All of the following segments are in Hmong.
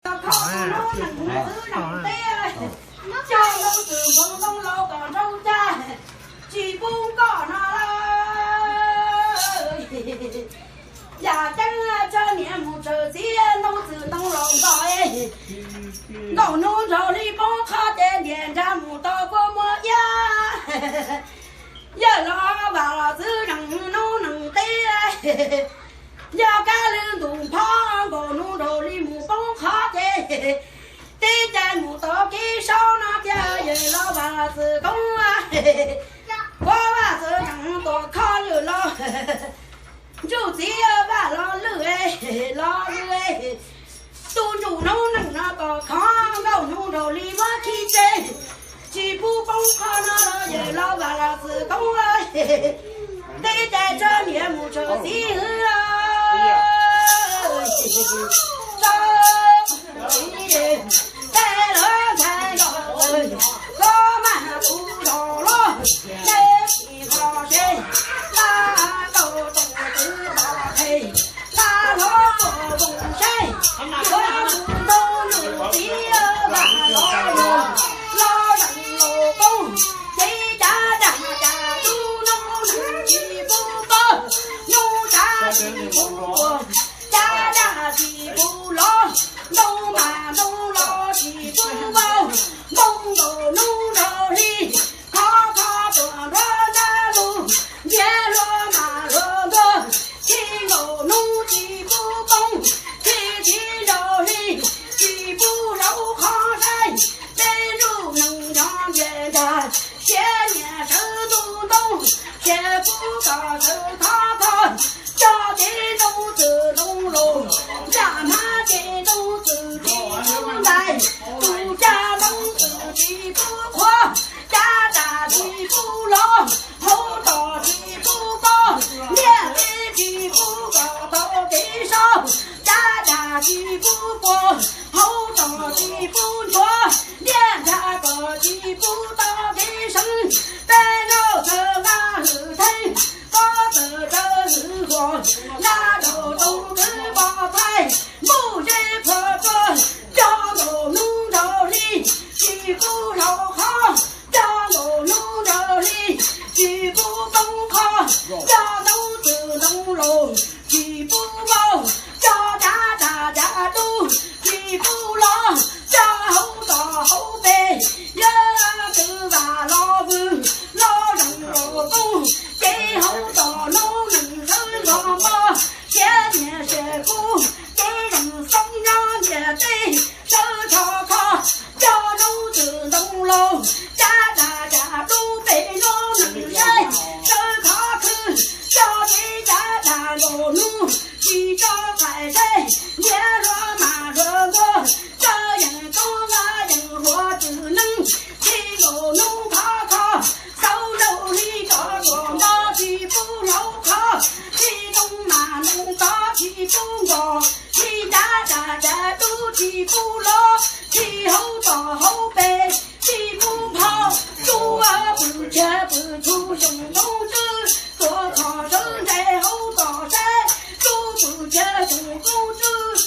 Kho tus noob neej xwb neej teb, coj ntoo txwm npoo ntoo laus kom nrau cag, tsis pub nkoj no lawm. Yam ceeb tsawg niam mus tsawg txiv ntoo txwm ntoo laus nkaus, nkaus hnub nraug li poob qhov ces ntiag nrag mus tau kua muag iab. Yawg los vam los txwv zeem noob neej teb, yog kab lwj ntus phob nkaus hnub nraug li mus poob qhov ces tib cai mus tau kev saub no tiag. Yawg los vam los txwv koob, ua vaj txwv zeem tuam kho lwj los, ntsuj txiv vaj los lwj los lwj, tus ntsuj noob neej no kom khov nkaus hnub nraug li muab khi tseg, tsis pub poob qhov no los yawg los vam los txwv koob, tib cai tsawg niam mus tsawg txiv hwv. Tej lawv ntxhais los, koj mas kuv los los, tej tsis los seb, laj tau tus twv los qhe, laj hlob los zoo seb, koj tus ntoo nws txiv vam los los, los zeem los koob, ces cav daj cav dub hnub nws tsis pub pab, hnub cav tsis pub ua, cav daj tsis pub los, ntoo mas ntoo los tsis pub vau, ntoo nkaus hnub nraug hli, khov kho tuam nruab nrab lug, ntiav hluas mas hluas ntuag, khi nkaus hnub tsis pub poob, khi tsis nraug hli, tsis pub laub qhov saib, tej ntsuj neej nyob ntiag nrag, siav niam sawv ntuj ntoo, siav kub kom sawv thov thov, coj ces ntoo txwm ntoo laus, ntsaj hmab ces ntoo txwm tsis pub ntais, tus caj ntoo txwm tsis pub qhuav, cav daj tsis pub los, hauv tos tsis pub pab, liaj teb tsis pub kom tau kev saub, cav daj tsis pub pua, hauv tos tsis pub ntsuav, liaj nrag kom tsis pub tau kev seev, peb noj txawm nqa hwm theeb, pob txawm raws hwm huam, nqa daus tau twv pov thaij, npuj zeb phua tuag, coj nkaus hnub nraug hli, tsis pub laub qhov, coj nkaus hnub nraug hli, tsis pub poob qhov, coj ntoo txwm ntoo laus, tsis pub vau, coj cav daj cav dub, tsis pub los, coj hauv tos hauv pes, yawg twv vam los vwm, los zeem los koob, ces hauv tos noob neej sawv nrog npog, siav niam siav kub, ces zeem xoob nyob ntiaj teb, sawv khov kho, coj ntoo txwm ntoo laus, cav daj cav dub pem noob neej saib, sawv khov khwv, coj ces cav daj nkaus hnub, tsis tso qaim saib, ntiav hluas mas hluas ntuag, tsaws yeej koob nqa yeej hluas txwm neeb, khi nkaus hnub khov kho, xauv nraug hli tso tuam npog tsis pub laub qhov, khi ntoo mas ntoo tod tsis pub nkaus, khi cav daj cav dub tsis pub los, khi hauv tos hauv pes tsis pub nphau, tsuj pwm tshiab pwm txhu xyoo ntoo tswb, tuav txhom sawv ntsees hauv tos saib, tsuj pwm tshiab xyoo ntoo tswb,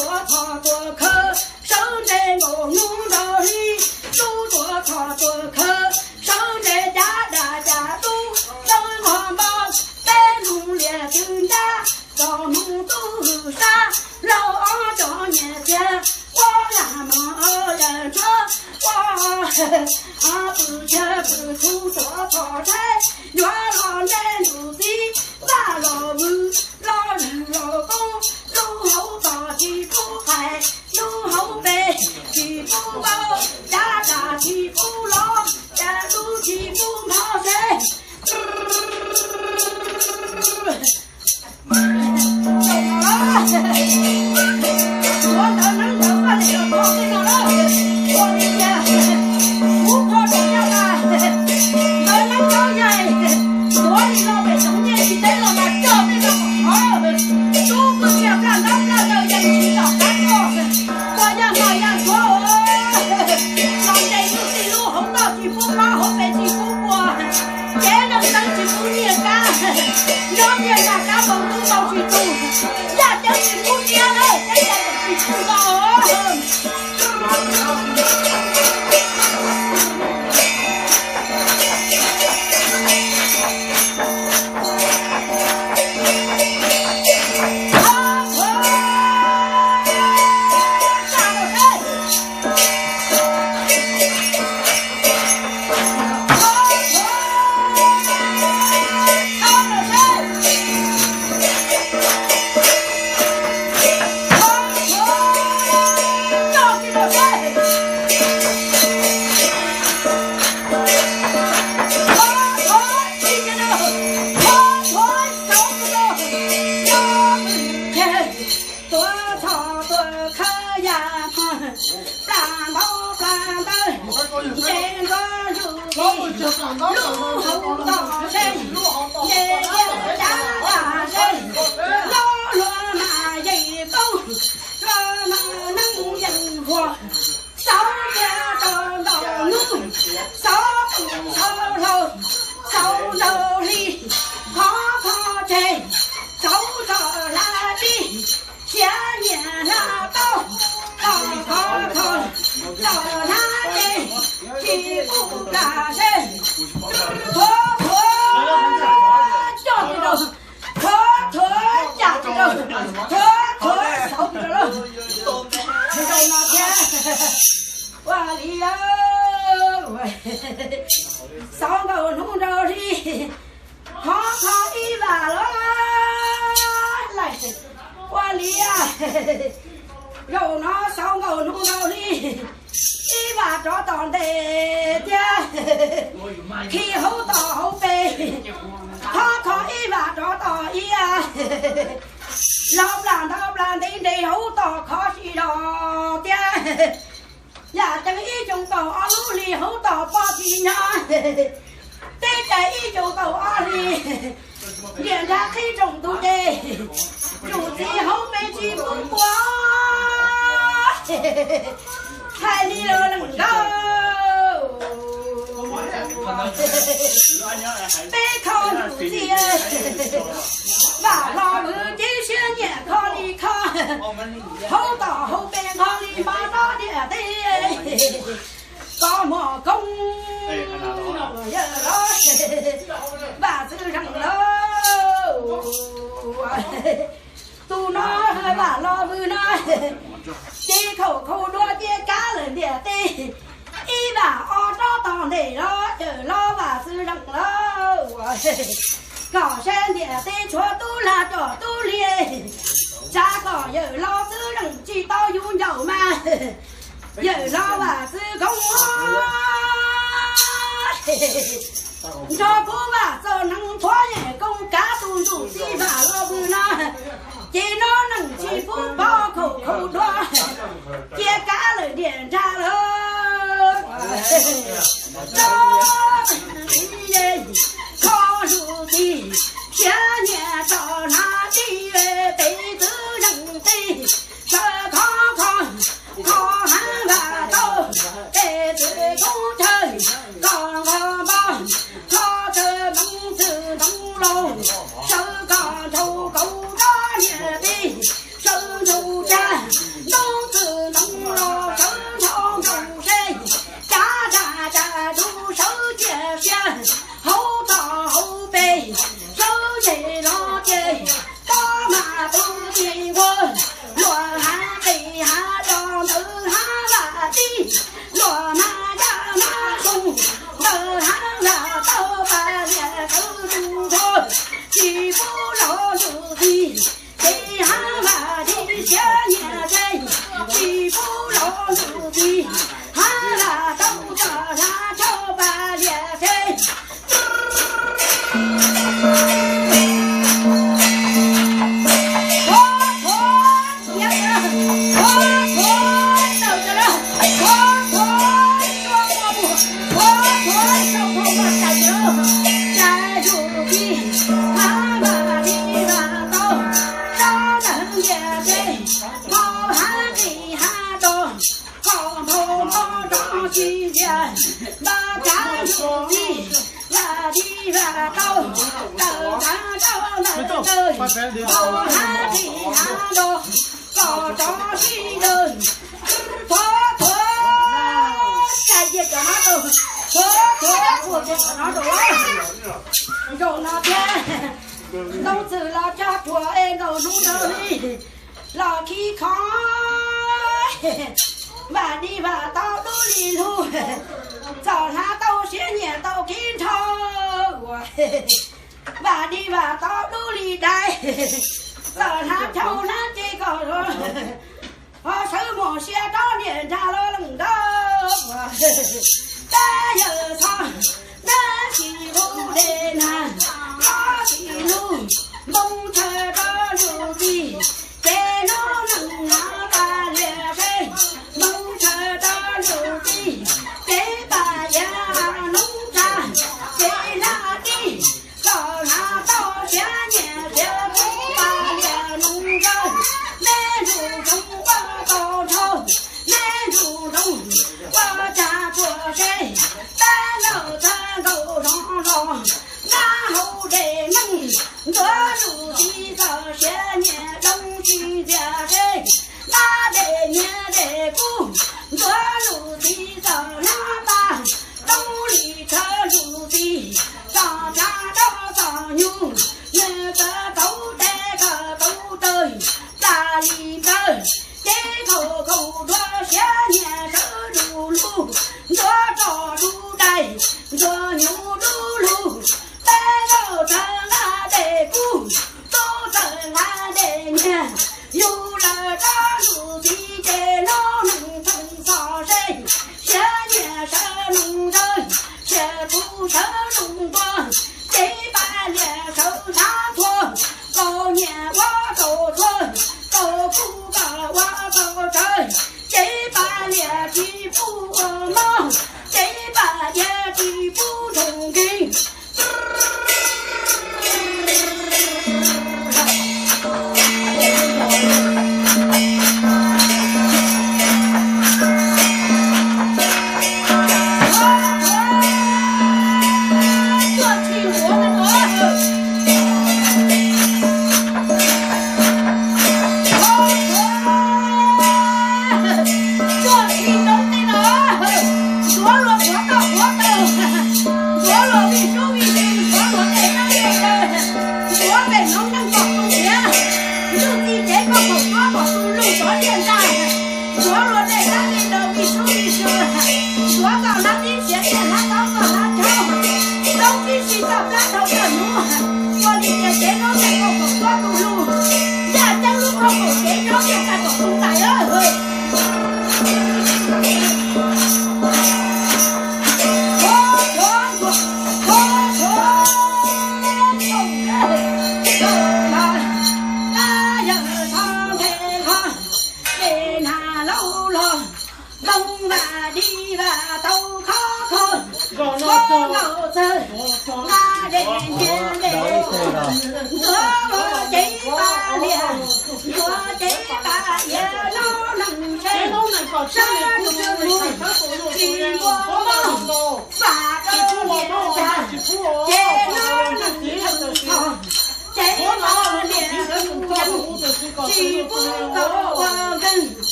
tuav txhom tuam khawv, sawv ntsees nkaus hnub nraug hli, tsuj tuav txhom tuam khawv, sawv ntsees cav daj cav dub, sawv nrog npog, peb nug liam twg ncaj, txom hmoo tub hwm sab, laug ob tso nyias txiag, ua lag mog yawg ntsuag, ua pwm tshiab pwm txhu tuav txhom saib, yuav los ntsej ntuj txiv, vaj los vwm, los lwm los koob, lub hauv tos tsis pub qais, lub hauv pes tsis pub vau, cav daj tsis pub los, cav dub tsis pub nphau seb. Los ntes tus tij lub hauv toj tsis pub mob, hauv pes tsis pub pua, cev neeg txeeb tsis pub nyiaj kab, nyob nyiaj nag kab npau tub npau tsis tu, yaj ceeb tsis pub tiab lawm, ceeb cai tsis pub nkaus. Plas ntau plas ntawd, nce nto zus tis, lub hauv tom seb, nce tiaj cav tam seb, lub luag mas yeej tub, luag mas neeg yeej huas, xauv tiag rau ntaus nub, xauv pem xauv hlau, xauv nraug hli, qhov kho tseg, xauv txog hla dib, siav nyiam hla tauj, los qhov kho txog hla dib, tsis pub plam seb, thuav thuav coj rau, thuav thuav caj rau, thuav thuav xauv rau lawm. Zoo no thiab, ua li, xauv nkaus hnub nraug hli, qhov kho ib vam los laim, ua li, zaum no xauv nkaus hnub nraug hli, ib vam rov tom ntes thiab, khi hauv tom hauv pes, qhov kho ib vam rov tom iab, los plam ntau plas ntev nres hauv tom khov si los thiab. Yam ceeb ib xyoo kaum ob lub hli hauv tom poj txiv nyob, teb cai ib xyoo kaum ob hli, niam nrag qhib rooj ntug ces, tus txiv hauv pes tsis pub pua. Hais li los leej nkauj, peb kho tus txiv, vam hlo vwm ces siab nyiam kho li kho, hauv tom hauv pes nqho li mab tob tiam teb, kov muag koob, yawg los, vam xwb zeem lawm. Tus no vam hlo vwm no, ces khaum khau dua cia kav lawm ntiam teb, ib vam ob rov tom ntes los yawg los vam xwb zeem lawm. Kom sab ntiam teb tshuav tub lag coj tub hli, tsav kom yawg los xwb zeem tsis tau yus ncaus mas, yawg los vam xwb koob. Nrog kuv vam txog neeg thuav yeem koob kav tus ntsuj txiv vam hlo vwm no, ces no neeg tsis pub pov khaum khau dua, cia kav lawm niam nrag lawm. Kho lus txij, siab nyiam tso hnav txij, peb txwv zeej txij, sawv khov kho, kho hnav vam tau, peb txwv koob chaw, kom nqos npo, kho chaw ntoo txwm ntoo laus, sawv kom nrhau kauv nrog niam tij, sawv nrhau cag ntoo txwm ntoo laus, sawv nrhau nkaus seb, cav daj cas tus sawv ciaj sia, hauv toj hauv pes, sawv ntseg los ces, tob mas tus tij nquag, luag hav qis hav roj ntawd hav vaj tij, luag mas yaj mas xyoo, ntawd hav vaj tau pas lias sawv tus nquag, tsis pub los ntsuj txij, ces hav vaj tij siab nyiam ces, tsis pub los ntsuj txij, hav vaj tau txoj hlab rau pas lias ces. Vaj tij vaj tau, tawm thav rau ntawm chaw, tau hav qis hav nroj, kom rov sib dawg. Thuav thuav, cais cia cov no rau, thuav thuav ua cia cov no rau. Zaum no thiab, ntoo txwm los cog puas es nkaus hnub nraug hli los khib kho. Vam di vam tau dub li lug, txoj hlab tau siab nyiam tau khib nrho. Vam di vam tau dub li dais, txoj hlab chau hlab ces kom ho sawv mus sia rov niam nrag los leej nkauj. Tab yawg txhob nab tsis hu de nag, txhob tsis lug npoo chaw rau lug txij, ces nub neej hnav pas lias seb, txiv txom siav nyias zoo tsis ntxias seb, ntab dej nyias dej kub, ntxuav lus txiv txom hlab ntaj, toob li tshav lus txiv txom tshav rov txom nyuj, nws kawg tauv tes kawg tauv taw, tag li ntawd ces khaum khaum dua siav nyias sawv du lug, ntxuav roj du dais, ntxuav nyuj du lug, peb zaug txawv nqa dej kub, tub txawv nqa dej nyiag, yug lawm rov lug txiv ces noob neej theej txog seb, siav nyias sawv noog ntawd, siav kuv sawv noog ntua, ces pab lias sawv ntshav txhua, kaus nyias ua kaus txhua, kaus kub kom ua kaus tsawv, ces pab lias tsis pub ua mob, ces pab lias tsis pub ntsoog nkeeg. Tuaj tsis noob neej no, ntxuav luag qhuav toj qhuav taw, ntxuav luag vij sub vij ntsws, ntxuav luag dej nab dej daw, ntxuav peb noob neej kom tu siav, ntsuj txiv cev koj khaum koj kom tu lug rov liaj ntaj, ntxuav luag dej nab dej daw vij sub vij ntsws, ntxuav koj hlab tib siav thiaj hlab taub koj hlab rhaub, toob tib si toj plab dhau kawg hnub, ua li tias cev noob neej koj khaum koj tu lug, yaj ceeb lub koj khaum cev noob neej koj kom tu ntais lawm.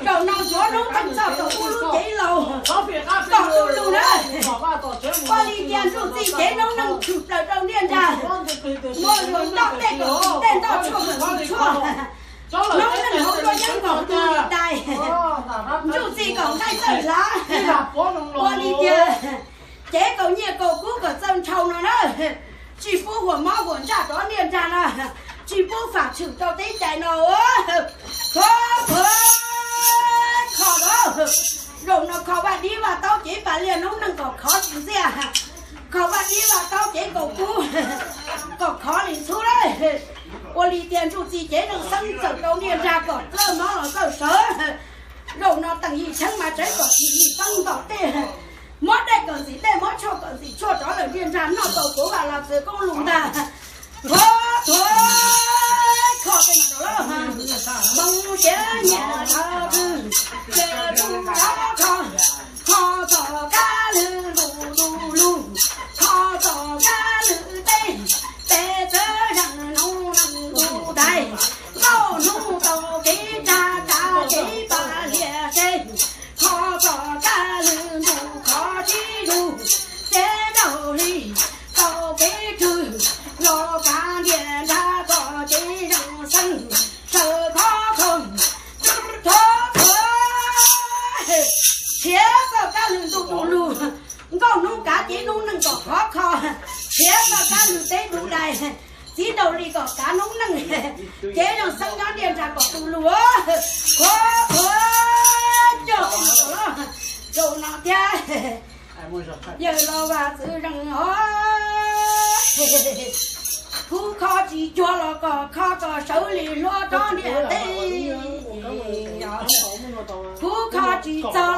Zaum no ntxuav noob neej txog kom ua lub cev laus, kom tu lug na. Ua li tias ntsuj txiv cev noob neej tshwm plaws rau niaj nrag, muaj luag ntoj tej kom tsis tej, ntoj tshuaj kom tsis tshuaj, noob neej hauv luaj yeeb kom tu li dais, ntsuj txiv kom nqaij txawj hlav. Ua li tias cev kaus nyiaj kaus kub kom txawj nrhau no na, tsis pub huam mob huam ntsaj rov niaj nrag na, tsis pub fam tshwm rau teb cai no. Kho, kho, kho, zaum no kho vaj dib vaj taub cev pab lias noob neej kom khov tsis ntxiaj, kho vaj dib vaj taub cev kaus kub kom khov li ntxhub lawm. Ua li tias ntsuj txiv cev zoo xeeb txawm rau niaj nrag kom txawj mob los txawj sawv. Zaum no teem yim tsheeb mas tseeb kom tsis yim teeb ntom tej, muab dej kom ntxim dej, muab tshuaj kom ntxim tshuaj rov lawm niaj nrag noj tau kuv vaj los txwv koob lus ntag. Thuav, thuav, kho tej no rau lawm, moo siav nyiam dhau twg, ces tus rov kho, kho txog kab lwg ntuj tu lug, kho txog kab lwg teb, peb txawv zeeg noob neej tus tais, nkauj hnub tau kev nrag kav kev pab lias seb, kho txog kab lwg ntuj khov tib lug, ces raug li tau kev rwg los kav niaj nrag kom cev zoo xeeb, sawv khov kho, rhuav kho, rhuav kho, khiav txog kab lwg ntuj tu lug, nkauj hnub kav cev noob neej kom khov kho, khiav txog kab lwg teb du dais, txiv nraug li kom kav noob neej, cev zoo xeeb nyob niaj nrag kom tu lug. Khuav, khuav, coj zaum no thiab, yawg los vaj txwv zeeg os, kuv kho tsis cuag los kom kho kom sawv li hluav rov niam teb, kuv kho tsis txog